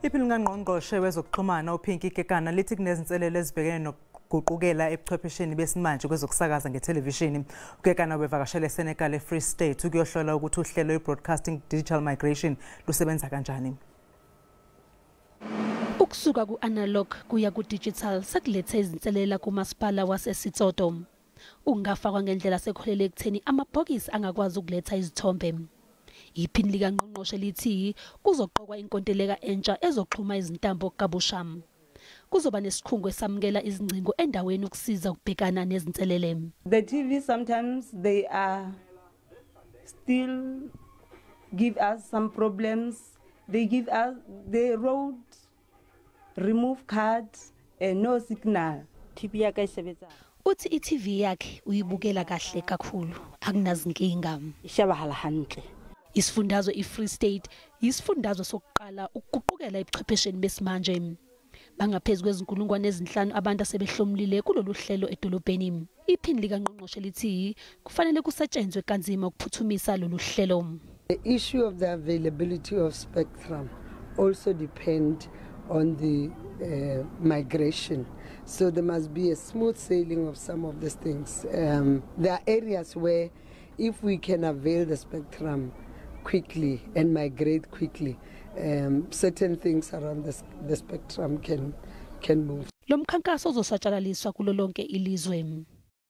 Iphini likaNgqongqoshe wezokuxhumana uPinky Kekana lithi kunezinselelo ezibhekene nokuguqukela ebuchwephesheni besimanje kwezokusakaza ngethelevishini. UKekana ubevakashele eSenekal eFree State ukuyohlola ukuthi uhlelo i-Broadcasting Digital Migration lusebenza kanjani. Ukusuka ku-analog kuya ku-digital sekulethe izinselela kumasipala waseSitsoto. Ukungafakwa ngendlela sekholele ekutheni amabhokisi angakwazi ukuletha izithombe. Iphini likaNgqongqoshe lithi kuzoqokwa inkontileka entsha ezoxhuma izintambo kabusha. Kuzoba nesikhungo esamukela izingcingo endaweni ukusiza ukubhekana nezinselele. The TV sometimes they are still give us some problems. They give us the road remove cards and no signal. TV ya ka e sebetsa. Uthi i-TV yakhe uyibukela kahle kakhulu, akunazinkinga. E shebahala hantle. Isifundazwe iFree State yisifundazwe sokuqala ukuguqukela ebuchwephesheni besimanje. Bangaphezu kwezinkulungwane 5 abantu asebehlomulile kulolu hlelo edolobheni. Iphini likaNgqongqoshe lithi kufanele kusetshenzwe kanzima ukuphuthumisa lolu hlelo. The issue of the availability of spectrum also depend on the migration. So there must be a smooth sailing of some of these things. There are areas where if we can avail the spectrum quickly and migrate quickly, certain things around the spectrum can move. Lo mkhankaso uzosatshalaliswa kulo lonke ilizwe.